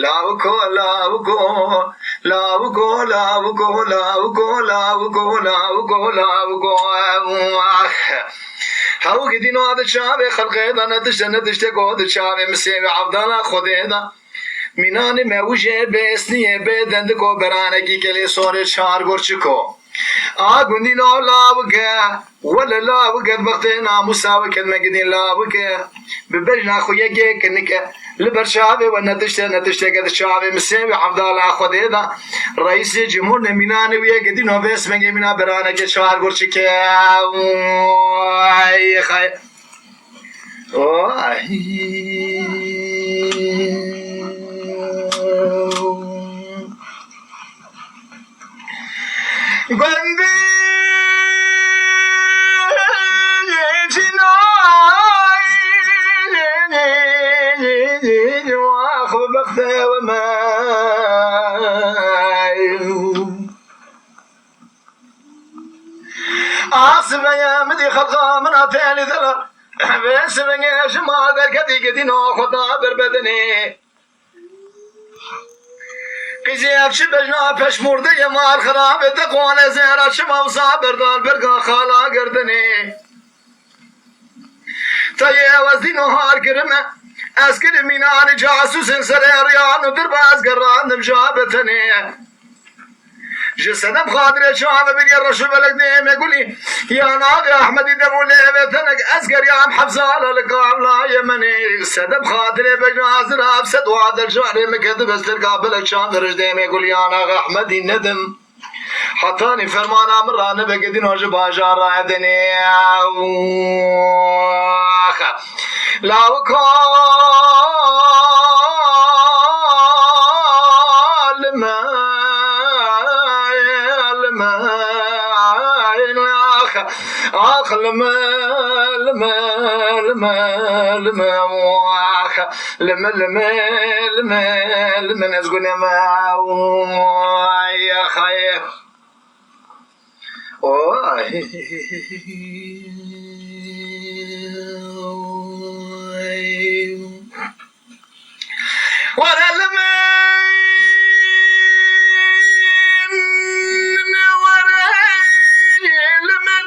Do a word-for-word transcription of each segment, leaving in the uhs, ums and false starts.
Lawiko, lawiko, lawiko, lawiko, lawiko, lawiko, lawiko, lawiko. Hew gidîno di çavê xelqê de, netişte, netişte go di çavê Misê wî Evdala Xwedê de. Mînanî me wijê bêsniyê bê dendiko beranekî gelê sorê çar gurçiko. A gundîno lawike, wele lawike, bextê namûsa we kedme gidîn lawike. Bi bejna xwe yekê kinike. Li ber çavê we netişte, netişteke di çavê Misê wî Evdala Xwedê de. Reîsê cumhûr ne mînanê wî yekê dîno vê smengê mîna beraneke çar gurçike. Ay, xay. Oh, ay. Gundî cinay, wax bi bextê we me. Asibeye min dî xelqa min a têlî dila. Vê sibengê ji mal derketî gidîno xwe da ber bedinê. Qîzê ev çi bejna peşmûrde ye mal xirabê te qole zêra çima wisa berdal berga xala gerdinê. Te yê ew ez dîno har kirime. Ez kirim mînanî casûsên serê riyan û dirba ez gerandim ja betenê. Ji sedem xatirê çavê birye reş û belek dêmê gulî. Ya naxê Ehmedî dem û lêvê tenek ez geriyam hefzala li kavla Yemenê. Sedem xatirê bejna zirav sed wa dercarê min kedi bestirka belek çavê rij dêmê gulî ya naxê Ehmedî nedim. Hetanî fermana min ranibe gidîno ji bajara dinê. Lawiko, lime, lime, ax, ax, lime, lime, lime, lime, ax, lime, lime, lime, lime, nezgûnê me, ay, ax, ay. Oy. Were li min, were li min.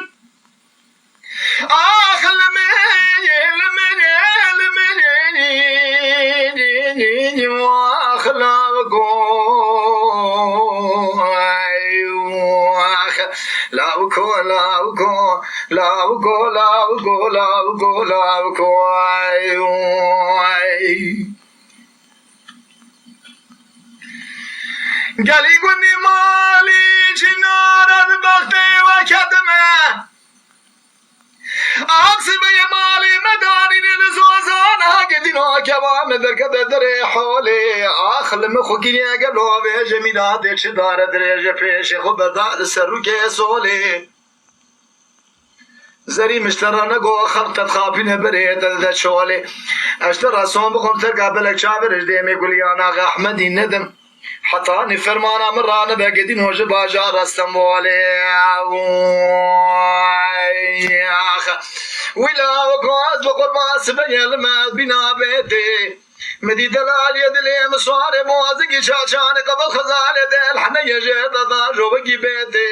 Ax li min, li min, li min. Ax lawiko, ax lawiko, lawiko, lawiko, lawiko, lawiko, lawiko. Gelî gundî malî çinara di bextê we kedime. Ax sibeyê malê me danîne li zozana gedîna keva me derkete derê holê. Ax li min xwe kiriye gelo vê jemîla dê çi dare dirêje pêşê xwe berda li ser rûkê solê. Zerî miştera nego xelq te dixapîne berê te dide çolê. Ez te ra son bixwim terka belek çavêrij dêmê guliyana Ehmedî nedim. Hetanî fermana min ranibe gedîno ji bajara Stenbolê. Ax. Wî lawiko ez bi qurban sibeyê li me bîna bêtê. Mi dî delaliyê dilê min suarê boğazikî çaçanê qebel xezalê de elheneye jê de da jovekî bêtê.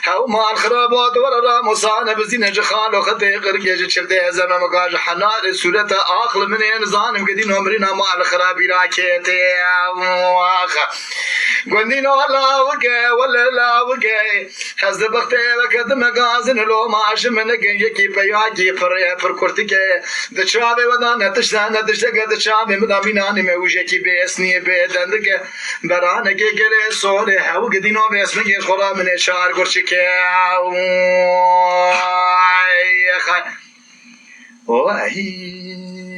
Hew mal xirabo di were ramosane bizîne ji xalo xetê qirkê ji çirdê zeme mika ji henarê sûrete aqli min ê nizanim gedîno mirîna mal xirabî rakêtê. Ax. Gundîno lawike, wele lawike. Ez di bextê weke di me gazin loma ji min nekin yekî peyakî pir, pir kurtike. Di çavê we de netişte, netişteke di çavê min de mînanî me wijekî bêsniyê bê dendike. Beranekê gelê sorê hew gidîno bêsnekê xora min ê çar gurçike. Oy, xay. Oy.